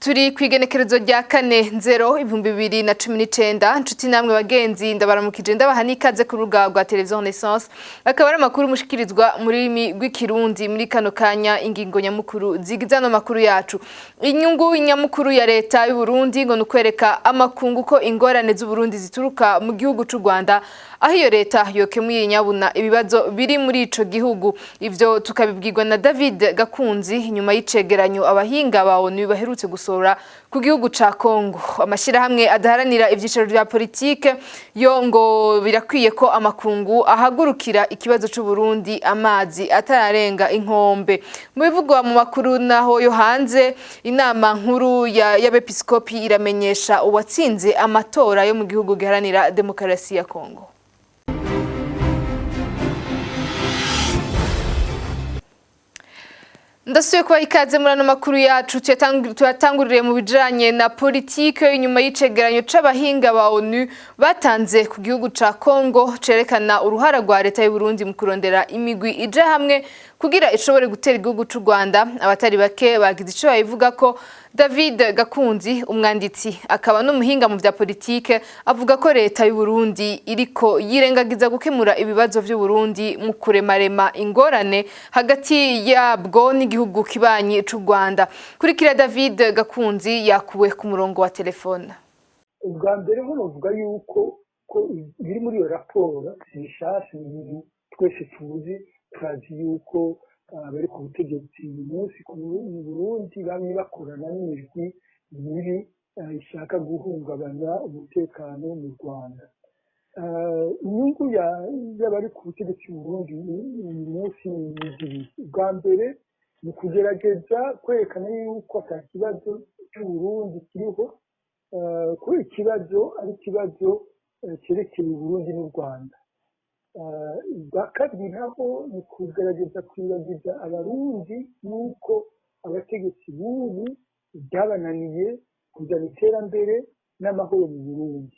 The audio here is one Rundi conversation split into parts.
Turi kw'igenekerezo rya 4/0/2019. Nshuti namwe bagenzi, ndabaramukije, ndabaha n'ikaze ku rubuga rwa Televiziyo Renaissance. Akaba ari amakuru mushikirizwa mu rurimi rw'Ikirundi. Muri kano kanya, ingingo nyamukuru zigize ano makuru yacu: inyungu nyamukuru ya leta y'u Burundi ngo ni ukwereka amakungu ko ingorane z'u Burundi zituruka mu gihugu c'u Rwanda, aho iyo leta yokemuye nyabuna ibibazo biri muri ico gihugu. Ivyo tukabibwirwa na David Gakunzi nyuma y'icegeranyo abahinga ba ONU baherutse gusohora ku gihugu ca Congo. Amashirahamwe adaharanira ivyicaro vya politike yo ngo birakwiye ko amakungu ahagurukira ikibazo c'u Burundi amazi atararenga inkombe. Mu bivugwa mu makuru naho yo hanze, inama nkuru y'abepiskopi iramenyesha uwatsinze amatora yo mu gihugu giharanira demokarasi ya Congo. Ndasubiye kubaha ikaze muri ano makuru yacu. Tuyatangurire mu bijanye na politike. Inyuma y'icegeranyo c'abahinga ba ONU batanze ku gihugu ca Congo cerekana uruhara rwa leta y'u Burundi mu kurondera imigwi ija hamwe kugira ishobore gutera igihugu c'u Rwanda, abatari bake bagize ico babivuga ko. David Gakunzi, umwanditsi akaba n'umuhinga mu vya politike, avuga ko leta y'u Burundi iriko yirengagiza gukemura ibibazo vy'u Burundi mu kuremarema ingorane hagati yabwo n'igihugu kibanyi c'u Rwanda. Kurikira David Gakunzi yakuwe ku murongo wa telefone. Ubwa mbere ho bavuga yuko ko biri muri iyo raporo si bishasha, ni ibintu twese tuzi. Turazi yuko abari ku butegetsi uyu munsi mu Burundi bamwe bakorana n'imigwi mibi ishaka guhungabanya umutekano mu Rwanda. Inyungu y'abari ku butegetsi mu Burundi uyu munsi ni zibiri. Ubwa mbere ni ukugerageza kwerekana yuko ata kibazo cy'Uburundi kiriho, ko ikibazo ari ikibazo cyerekeye Uburundi n'u Rwanda. Ubwa kabiri naho ni ukugerageza kwibagiza Abarundi yuko abategetsi b'ubu byabananiye kuzana iterambere n'amahoro mu Burundi.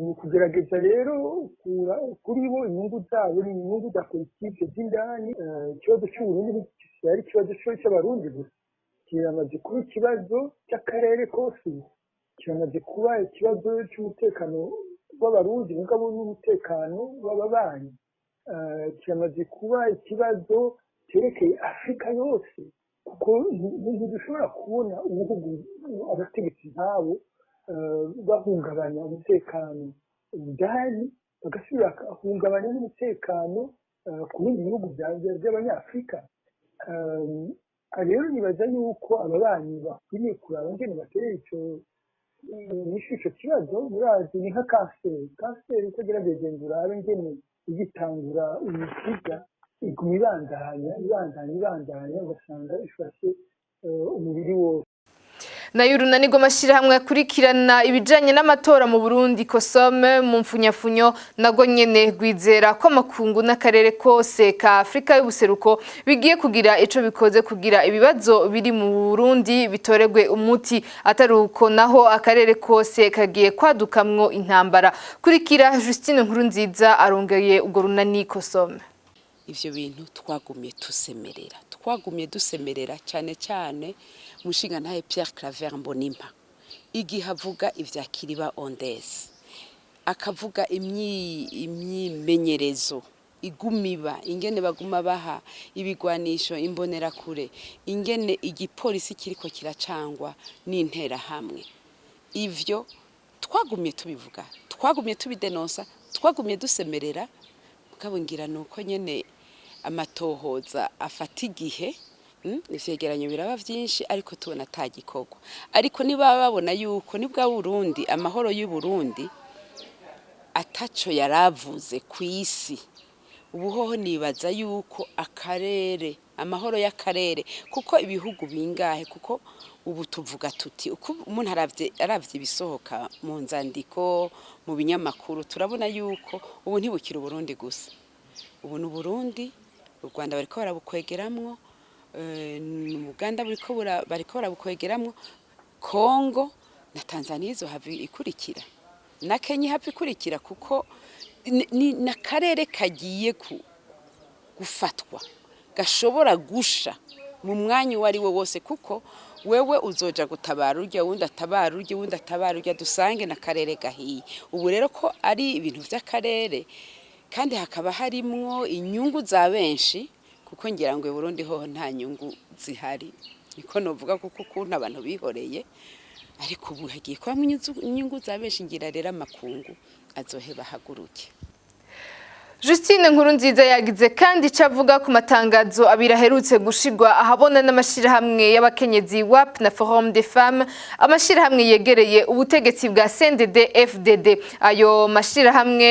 Ni ukugerageza rero kuri bo inyungu zabo ni inyungu za politike z'indani. Ikibazo cy'Uburundi ari ikibazo cy'Abarundi gusa, kiramaze kuba ikibazo cy'akarere kose ubu, kiramaze kuba ikibazo cy'umutekano w'Abarundi mugabo n'umutekano w'ababanyi, kiramaze kuba ikibazo cyerekeye Afurika yose, kuko ntidushobora kubona ubuhugu abategetsi nk'abo bahungabanya umutekano indani, bagasubira bagahungabanya n'umutekano ku bindi bihugu by'Abanyafurika. Rero nibaza yuko ababanyi bakwiriye kuraba ingene baterera ico nishe ico kibazo. Murazi ni nka kanseri, kanseri utagerageje ngo urabe ingene igitangura uyikiza, iguma ibandanya, ibandanya, ibandanya, ugasanga ifashe umubiri wose. Nayo urunani rw'amashirahamwe akurikirana ibijanye n'amatora mu Burundi, Kosome mu mfunyafunyo, nago nyene rwizera ko amakungu n'akarere kose ka Afrika y'ubuseruko bigiye kugira ico bikoze kugira ibibazo biri mu Burundi bitoregwe umuti. Atari uko naho, akarere kose kagiye kwadukamwo intambara. Kurikira Justine Nkurunziza arongeye urwo runani Kosome. Ivyo bintu twagumye tusemerera, twagumye dusemerera cyane cyane umushingantahe Pierre Claver Mbonimpa igihe avuga ivya Kiriba Ondes, akavuga imyimenyerezo igumiba, ingene baguma baha ibigwanisho imbonerakure, ingene igipolisi kiriko kiracangwa n'Interahamwe. Ivyo twagumye tubivuga, twagumye tubidenonsa, twagumye dusemerera. Mugabo ngira nuko nyene amatohoza afata igihe, ivyegeranyo biraba vyinshi ariko tubona atagikorwa. Ariko niba babona yuko nibwa Burundi, amahoro y'u Burundi ataco yaravuze kw'isi, ubu hoho nibaza yuko akarere, amahoro y'akarere, kuko ibihugu bingahe, kuko ubu tuvuga tuti uko umuntu aravye ibisohoka mu nzandiko, mu binyamakuru, turabona yuko ubu ntibukira Uburundi gusa. Ubu ni Uburundi, u Rwanda bariko barabukwegeramwo, Uganda bariko barabukwegeramwo, Congo na Tanzania izohava ikurikira, na Kenya ihava ikurikira, kuko ni n'akarere kagiye gufatwa, gashobora gusha mu mwanya uwo ari wo wose, kuko Wewe uzoja gutabara urya, wundi atabara urya, wundi atabara urya, dusange n'akarere gahiye. Ubu rero ko ari ibintu vy'akarere kandi hakaba harimwo inyungu za benshi, kuko ngira ngo i Burundi hoho nta nyungu zihari, niko novuga, kuko ukuntu abantu bihoreye, ariko ubu hagiye kubamwo inyungu za benshi. Ngira rero amakungu azoheba ahaguruke. Justine Nkurunziza yagize kandi icyo avuga ku matangazo abiri aherutse gushirwa ahabona n'amashirahamwe y'abakenyezi WAP na Forum des Femmes, amashirahamwe yegereye ubutegetsi bwa CNDD FDD. Ayo mashirahamwe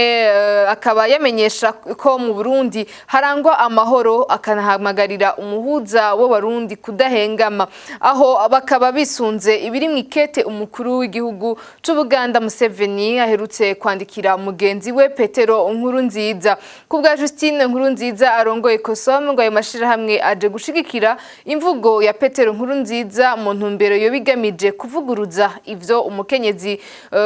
akaba yamenyesha ko mu Burundi harangwa amahoro, akanahamagarira umuhuza w'Abarundi kudahengama. Aho bakaba bisunze ibiri mu ikete umukuru w'igihugu c'Ubuganda Museveni aherutse kwandikira mugenzi we Petero Nkurunziza. Ku bwa Justine Nkurunziza arongoye Kosom, ngo ayo mashirahamwe aje gushigikira imvugo ya Petero Nkurunziza mu ntumbero yo bigamije kuvuguruza ivyo umukenyezi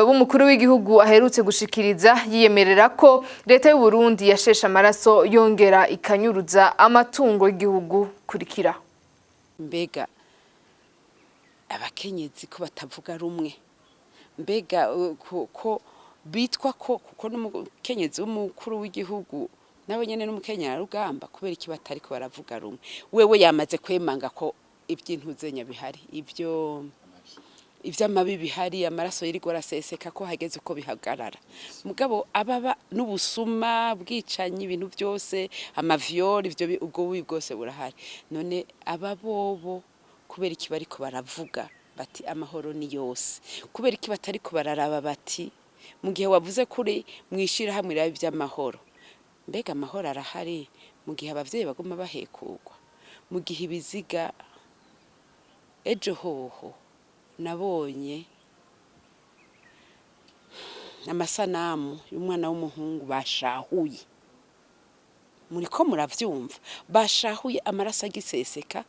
w'umukuru w'igihugu aherutse gushikiriza, yiyemerera ko leta y'u Burundi yasheshe amaraso yongera ikanyuruza amatungo y'igihugu. Kurikira. Mbega abakenyezi ko batavuga rumwe? Mbega ko bitwa ko, kuko n'umukenyezi w'umukuru w'igihugu nawe nyene n'umukenyerarugamba, kubera iki batariko baravuga rumwe? Wewe yamaze kwemanga ko ivy'intuzenya bihari, ivyo ivy'amabi bihari, amaraso yirirwa araseseka, ko hageze uko bihagarara. Mugabo ababa n'ubusuma, bwicanyi, ibintu byose, amavyori, ivyo ubwo bubi bwose burahari. None aba bobo kubera iki bariko baravuga bati amahoro ni yose? Kubera iki batariko bararaba bati mu gihe wavuze kuri mwishirahamwe irabi vy'amahoro, mbega amahoro arahari mu gihe abavyeyi baguma bahekurwa, mu gihe ibiziga? Ejo hoho nabonye amasanamu y'umwana w'umuhungu bashahuye, muriko muravyumva, bashahuye amaraso agiseseka.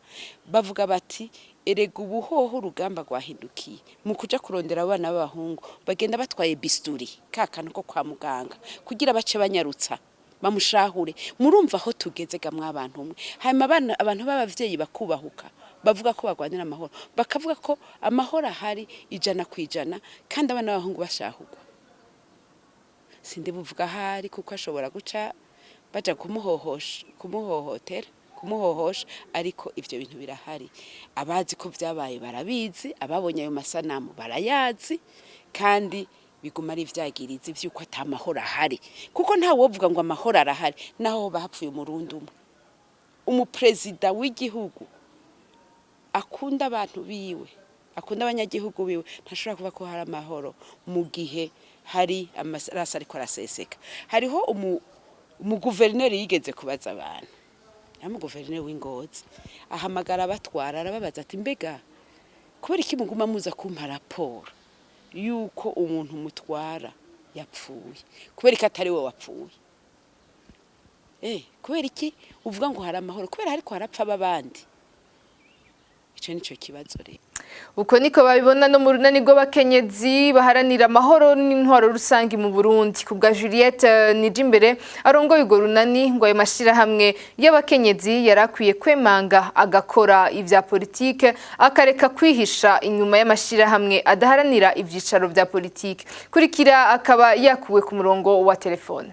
Bavuga bati erega ubuhoho urugamba rwahindukiye mu kuja kurondera abana b'abahungu, bagenda batwaye bisturi, ka kantu ko kwa muganga, kugira bace banyarutsa bamushahure. Murumva aho tugeze ga mwabantu umwe? Hanyuma abana, abantu b'abavyeyi bakubahuka bavuga ko bagwanira amahoro, bakavuga ko amahoro ahari 100%, kandi abana b'abahungu bashahurwa. Sindi buvuga ahari kuko ashobora guca baja kumuhohosha, kumuhohotera, kumuhohosha, ariko ivyo bintu birahari. Abazi ko vyabaye barabizi, ababonye ayo masanamu barayazi, kandi biguma ari ivyagirizi vy'uko ata mahoro ahari, kuko nta wovuga ngo amahoro arahari naho hoba hapfuye umurundi umwe. Umuperezida w'igihugu akunda abantu biwe, akunda abanyagihugu biwe, ntashobora kuvuga ko hari amahoro mu gihe hari amaraso ariko araseseka. Hariho umuguverineri yigeze kubaza abantu, ari umuguverineri w'Ingozi, ahamagara abatwara, arababaza ati mbega kubera iki muguma muza kumpa raporo yuko umuntu mutwara yapfuye? Kubera iki atari we wapfuye? Kubera iki uvuga ngo hari amahoro kubera hariko harapfa abandi? Ico nico kibazo rero. Uko niko babibona no mu runani rw'abakenyezi baharanira amahoro n'intwaro rusangi mu Burundi. Ku bwa Juliette Nijimbere arongoye urwo runani, ngo ayo mashirahamwe y'abakenyezi yarakwiye kwemanga agakora ivya politike, akareka kwihisha inyuma y'amashirahamwe adaharanira ivyicaro vya politike. Kurikira, akaba yakuwe ku murongo wa telefone.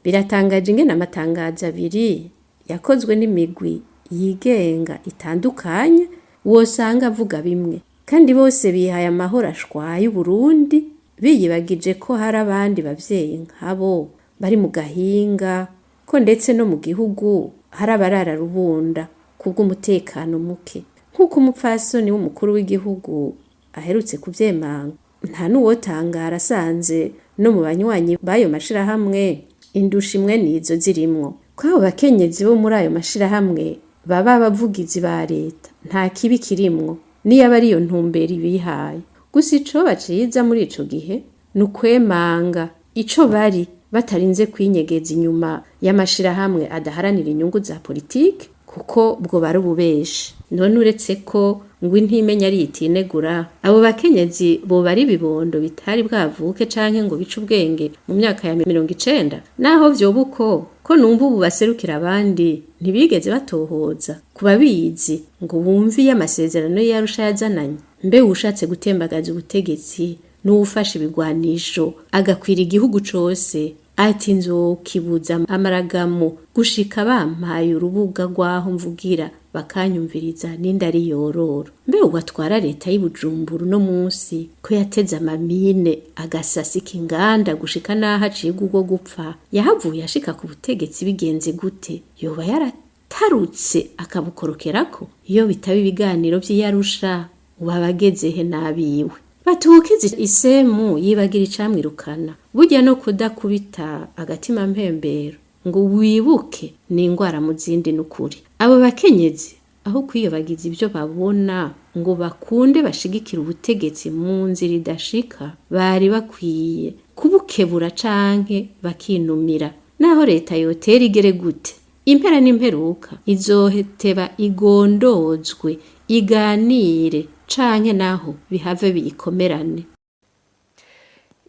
Biratangaje ingene amatangazo abiri yakozwe n'imigwi yigenga itandukanye wosanga avuga bimwe, kandi bose bihaye amahoro ashwaye Uburundi, biyibagije ko hari abandi bavyeyi nkabo bari mu gahinga, ko ndetse no mu gihugu hari abarara rubunda kubw'umutekano muke, nk'uko umupfasoni w'umukuru w'igihugu aherutse kuvyemanga. Nta n'uwotangara asanze no mu banywanyi b'ayo mashirahamwe indusha imwe nizo zirimwo. Ko abo bakenyezi bo muri ayo mashirahamwe baba abavugizi ba leta, nta kibi kirimwo niyo aba ariyo ntumbero ibihaye. Gusa icoba ciza muri ico gihe ni ukwemanga ico bari, batarinze kwinyegeza inyuma y'amashirahamwe adaharanira inyungu za politike, kuko bwo bari ububeshi. None uretse ko ngo intimenya ari itinegura, abo bakenyezi boba ari ibibondo bitari bwavuke canke ngo bice ubwenge mu myaka ya 90? Naho vyoba uko ko Ko numva ubu baserukira abandi, ntibigeze batohoza ku babizi ngo bumve iyo amasezerano y'Arusha yazananye? Mbe ushatse gutembagaza ubutegetsi n'uwufashe ibigwanisho agakwira igihugu cose ati nzokibuza amaragamo gushika bampaye urubuga rwaho mvugira bakanyumviriza, ninde ari yororo? Mbe uwatwara leta y'Ibujumbura uno munsi ko yateze amamine agasasika inganda gushika n'aho acibwa urwo gupfa, yahavuye ashika ku butegetsi bigenze gute? Yoba yaratarutse akabukorokerako? Iyo bitaba ibiganiro vy'Iyarusha, ubu abageze he n'abiwe? Batukize isemu yibagira icamwirukana. Burya no kudakubita agatima mpembero ngo wibuke ni ingwara mu zindi. N'ukuri abo bakenyezi, aho kwiyobagiza ibyo babona ngo bakunde bashigikire ubutegetsi mu nzira idashika, bari bakwiye kubukebura canke bakinumira. Naho leta yotera igere gute, impera n'imperuka izoheteba igondozwe, iganire, canke naho bihave biyikomerane.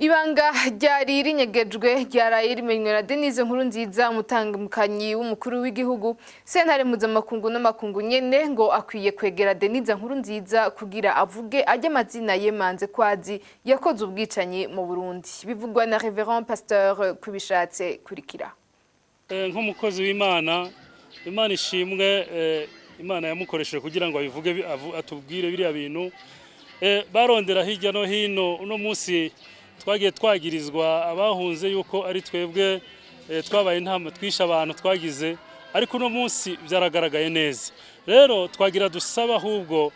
Ibanga ryari rinyegejwe ryaraye rimenywe na Denise Nkurunziza, umutangamukanyi w'umukuru w'igihugu. Sentare mpuzamakungu n'amakungu nyene ngo akwiye kwegera Denise Nkurunziza kugira avuge ajya amazina yemanze kwazi yakoze ubwicanyi mu Burundi. Bivugwa na Reverend Pasteur Kubishatse. Kurikira. Nk'umukozi w'Imana, Imana ishimwe, Imana yamukoresheje kugira ngo abivuge, atubwire biriya bintu barondera hirya no hino. Uno munsi twagiye twagirizwa abahunze yuko ari twebwe twabaye intama, twishe abantu twagize, ariko uno munsi byaragaragaye neza. Rero twagira dusaba ahubwo,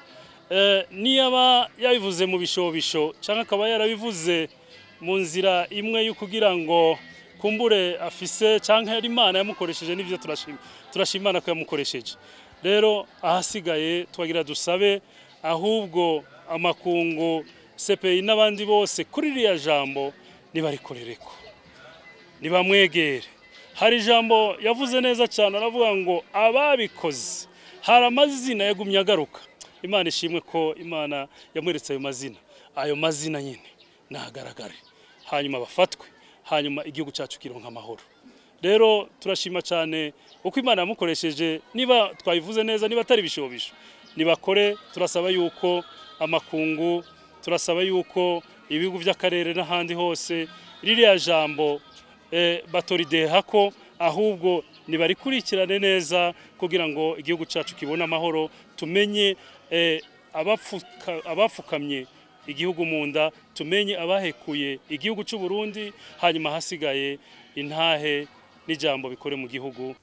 niyaba yabivuze mu bishobisho cyangwa akaba yarabivuze mu nzira imwe yo kugira ngo kumbure afise cyangwa yari Imana yamukoresheje, n'ibyo turashima, turashima Imana ko yamukoresheje. Rero ahasigaye twagira dusabe ahubwo amakungu, CPI n'abandi bose, kuri ririya jambo nibarikorereko, nibamwegere. Hari ijambo yavuze neza cyane, aravuga ngo ababikoze hari amazina yagumye agaruka. Imana ishimwe ko Imana yamweretse ayo mazina. Ayo mazina nyine nahagaragare, hanyuma bafatwe, hanyuma igihugu cyacu kironka amahoro. Rero turashima cyane uko Imana yamukoresheje. Niba twabivuze neza, niba atari ibishobisho, nibakore. Turasaba yuko amakungu, turasaba yuko ibihugu by'akarere n'ahandi hose ririya jambo batorideha ko ahubwo nibarikurikirane neza kugira ngo igihugu cyacu kibone amahoro, tumenye abapfukamye igihugu mu nda, tumenye abahekuye igihugu cy'u Burundi, hanyuma hasigaye intahe n'ijambo bikore mu gihugu.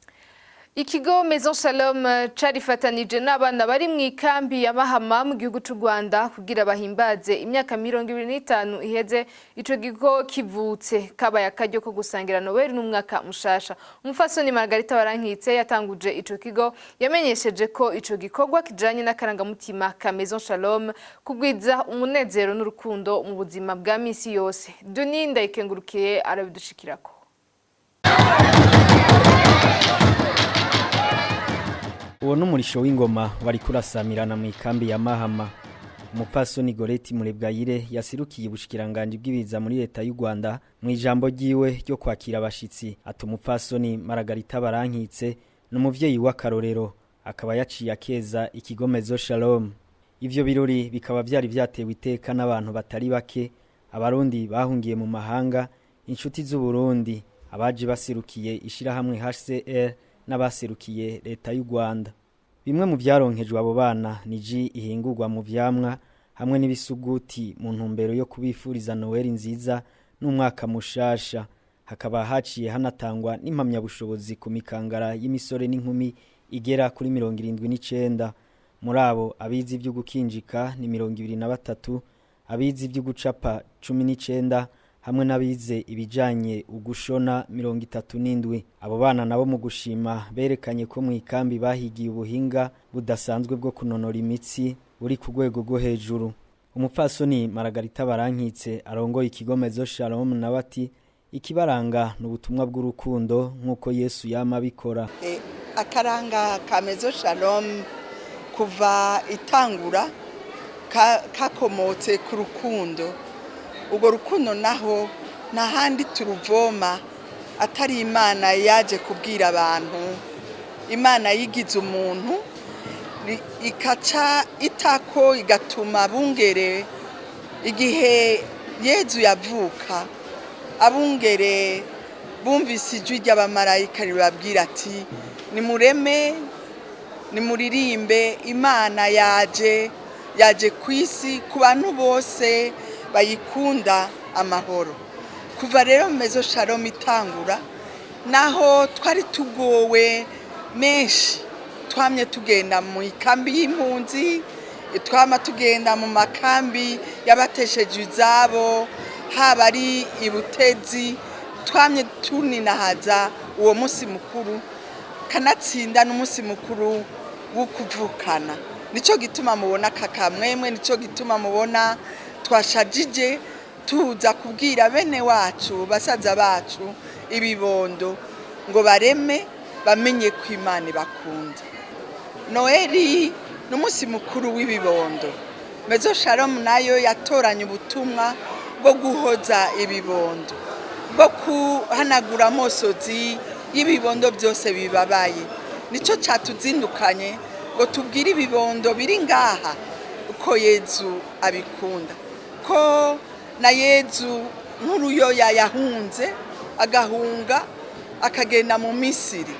Ikigo Maison Shalom carifatanije n'abana bari mu ikambi ya Mahama mu gihugu c'u Rwanda kugira bahimbaze imyaka 25 iheze ico kigo kivutse. Kabaye akaryo ko gusangira Noel n'umwaka mushasha. Umufasoni Margarita Barankitse yatanguje ico kigo yamenyesheje ko ico gikorwa kijanye n'akarangamutima ka Maison Shalom, kugwiza umunezero n'urukundo mu buzima bwa misi yose. Duni Ndayikengurukiye arabidushikirako. Uwo n'umurisho w'ingoma wari kurasamirana mu ikambi ya Mahama. Umupfasoni Goreti Murebwayire yasirukiye ubushikiranganji bw'ibiza muri leta y'u Rwanda, mu ijambo ryiwe ryo kwakira abashitsi ati umupfasoni Margarita Barankitse ni umuvyeyi w'akarorero, akaba yaciye akeza ikigo Maison Shalom. Ivyo birori bikaba vyari vyatewe iteka n'abantu batari bake, Abarundi bahungiye mu mahanga, inshuti z'u Burundi, abaje basirukiye ishirahamwe HCR n'abaserukiye leta y'u Rwanda. Bimwe mu vyaronkejwe abo bana ni jus ihingurwa mu vyamwa hamwe n'ibisuguti mu ntumbero yo kubifuriza Noel nziza n'umwaka mushasha. Hakaba haciye hanatangwa n'impamyabushobozi ku mikangara y'imisore n'inkumi igera kuri 79. Muri abo, abize ivyo gukinjika ni 23, abize ivyo gucapa 19, hamwe n'abize ibijanye ugushona 37. Abo bana nabo mu gushima berekanye ko mu ikambi bahigiye ubuhinga budasanzwe bwo kunonora imitsi buri ku rwego rwo hejuru. Umupfasoni Margarita Barankitse arongoye ikigo Maison Shalom nawe ati ikibaranga ni ubutumwa bw'urukundo nk'uko Yesu yama abikora. Akaranga ka Maison Shalom kuva itangura kakomotse ku rukundo. Urwo rukundo naho nta handi turuvoma. Atari Imana yaje kubwira abantu, Imana yigize umuntu, ikaca itako, igatuma abungere. Igihe Yezu yavuka, abungere bumvise ijwi ry'abamarayika ribabwira ati: "Nimureme, nimuririmbe, Imana yaje, yaje ku isi, ku bantu bose bayikunda amahoro." Kuva rero Maison Shalom itangura, naho twari tugowe menshi, twamye tugenda mu ikambi y'impunzi, twama tugenda mu makambi y'abatesheje izabo, haba ari ibutezi, twamye tuninahaza uwo munsi mukuru, kanatsinda n'umunsi mukuru wo kuvukana. Nicyo gituma mubona kakamwemwe, nicyo gituma mubona twashajije, tuza kubwira bene wacu, basaza bacu, ibibondo, ngo bareme, bamenye ko Imana ibakunda. Noheli ni umunsi mukuru w'ibibondo. Maison Shalom nayo yatoranye ubutumwa bwo guhoza ibibondo, bwo kuhanagura amosozi y'ibibondo byose bibabaye. Nicyo cyatuzindukanye ngo tubwire ibibondo biri ngaha ko Yezu abikunda, ko na Yezu nk'uruyoya yahunze, agahunga akagenda mu Misiri.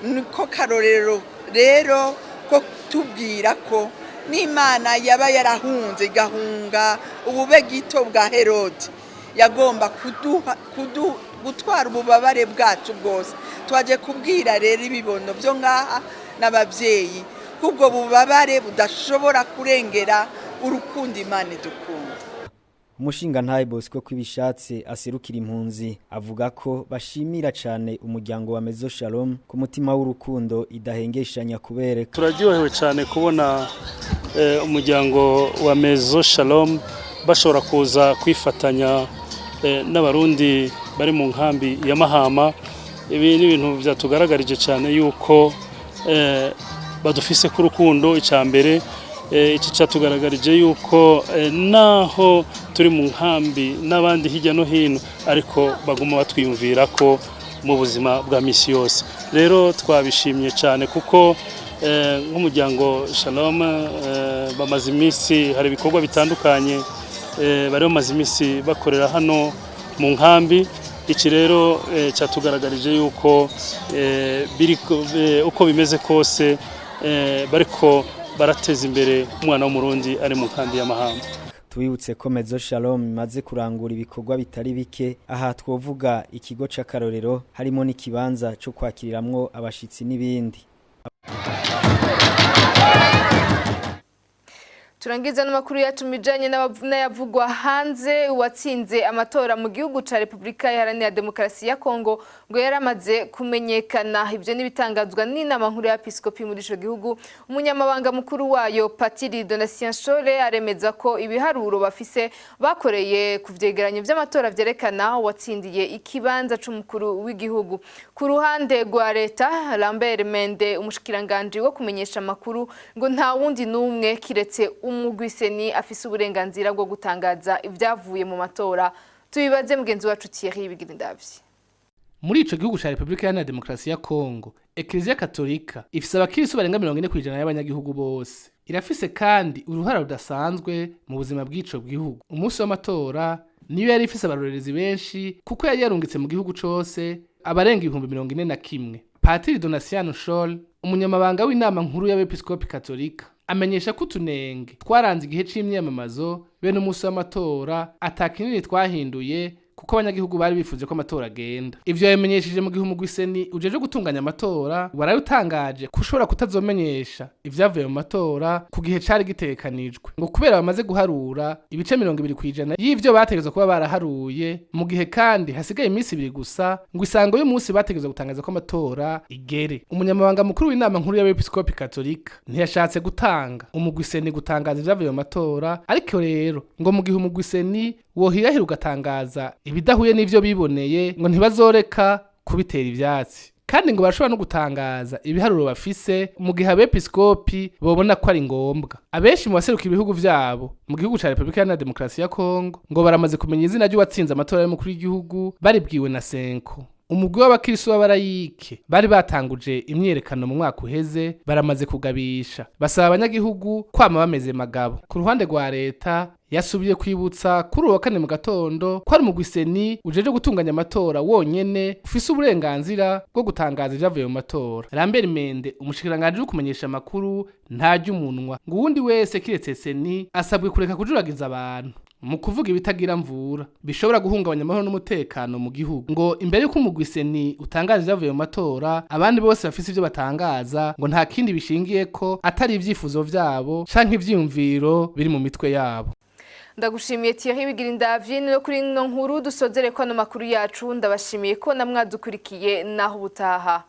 Niko karorero rero ko tubwira ko n'Imana yaba yarahunze, igahunga ubube gito bwa Herodi, yagomba gutwara ububabare bwacu bwose. Twaje kubwira rero ibibondo byo ngaha n'ababyeyi ko ubwo bubabare budashobora kurengera urukundo Imana idukunda. Umushingantahe Bosco Kwibishatse aserukira impunzi avuga ko bashimira cyane umuryango wa Maison Shalom ku mutima w'urukundo idahengeshanya kubereka. Turaryohewe cyane kubona umuryango wa Maison Shalom bashobora kuza kwifatanya n'Abarundi bari mu nkambi ya Mahama. Ibi ni ibintu byatugaragarije cyane yuko badufise ku rukundo. Icya mbere, iki cyatugaragarije yuko naho turi mu nkambi n'abandi hirya no hino, ariko baguma batwiyumvira ko mu buzima bwa misi yose. Rero twabishimye cyane kuko nk'umuryango Shalom bamaze iminsi, hari ibikorwa bitandukanye bari bamaze iminsi bakorera hano mu nkambi. Iki rero cyatugaragarije yuko uko bimeze kose bariko barateza imbere umwana w'Umurundi ari mu nkambi y'Amahanga. Tubibutse ko Maison Shalom imaze kurangura ibikorwa bitari bike. Aha twovuga ikigo c'akarorero, harimo n'ikibanza cyo kwakiriramwo abashitsi n'ibindi. Turangiza n'amakuru yacu mijanye n'ayavugwa hanze. Uwatsinze amatora mu gihugu ca Republika Iharanira Demokarasi ya Kongo ngo yaramaze kumenyekana. Ivyo n'ibitangazwa n'inama nkuru ya episkopi muri ico gihugu. Umunyamabanga mukuru wayo, Patiri Donatien Shole, aremeza ko ibiharuro bafise bakoreye ku vyegeranyo vy'amatora vyerekana uwatsindiye ikibanza c'umukuru w'igihugu. Ku ruhande rwa leta, Lambert Mende, umushikiranganje wo kumenyesha amakuru, ngo nta wundi n'umwe kiretse umugwi CENI afise uburenganzira bwo gutangaza ibyavuye mu matora. Tubibaze mugenzi wacu Thierry Bigirindavyi. Muri ico gihugu ca Republika Iharanira Demokarasi ya Kongo, Ekleziya Katolika ifise abakirisu barenga 40% y'abanyagihugu bose. Irafise kandi uruhara rudasanzwe mu buzima bw'ico gihugu. Umunsi w'amatora niyo yari ifise abarorerezi benshi, kuko yari yarungitse mu gihugu cose abarenga 41,000. Patiri Donatien Shol, umunyamabanga w'inama nkuru y'abepiskopi katolika, amenyesha ko utunenge twaranze igihe c'imyamamazo bene umunsi w'amatora ata kinini twahinduye, kuko abanyagihugu bari bifuje ko amatora agenda. Ivyo yabimenyesheje mu gihe umugwi CENI ujeje gutunganya amatora waraye utangaje ko ushobora kutazomenyesha ivyavuye mu matora ku gihe cari gitegekanijwe, ngo kubera bamaze guharura ibice 20% y'ivyo bategerezwa kuba baraharuye, mu gihe kandi hasigaye iminsi 2 gusa ngo isango y'umunsi bategerezwa gutangaza ko amatora igere. Umunyamabanga mukuru w'inama nkuru y'abepiskopi katolika ntiyashatse gutanga umugwi CENI gutangaza ivyavuye mu matora, ariko rero ngo mu gihe umugwi CENI wohirahira ugatangaza ibidahuye n'ivyo biboneye, ngo ntibazoreka kubitera ivyatsi, kandi ngo barashobora no gutangaza ibiharuro bafise mu gihe abepiskopi bobona ko ari ngombwa. Abenshi mu baseruka ibihugu vyabo mu gihugu ca Republika Iharanira Demokarasi ya Kongo ngo baramaze kumenya izina ry'uwatsinze amatora y'umukuru w'igihugu, baribwiwe na CENCO. Umugwi w'abakirisu b'abarayike bari batanguje imyiyerekano mu mwaka uheze baramaze kugabisha, basaba abanyagihugu kwama bameze magabo. Ku ruhande rwa leta, yasubiye kwibutsa kuri uwa kane mu gatondo ko ari umugwi CENI ujeje gutunganya amatora wonyene ufise uburenganzira bwo gutangaza ivyavuye mu matora. Lambert Mende, umushikiranganji wo kumenyesha amakuru, ntarya umunwa, ngo uwundi wese kiretse CENI asabwe kureka kujuragiza abantu mu kuvuga ibitagira mvura bishobora guhungabanya amahoro n'umutekano mu gihugu. Ngo imbere y'uko umugwi CENI utangaza ivyavuye mu matora, abandi bose bafise ivyo batangaza ngo nta kindi bishingiye ko atari ivyifuzo vyabo canke ivyiyumviro biri mu mitwe yabo. Ndagushimiye, Thierry Bigirindavyi. No kuri ino nkuru dusozere ko ano makuru yacu. Ndabashimiye ko namwadukurikiye, naho ubutaha.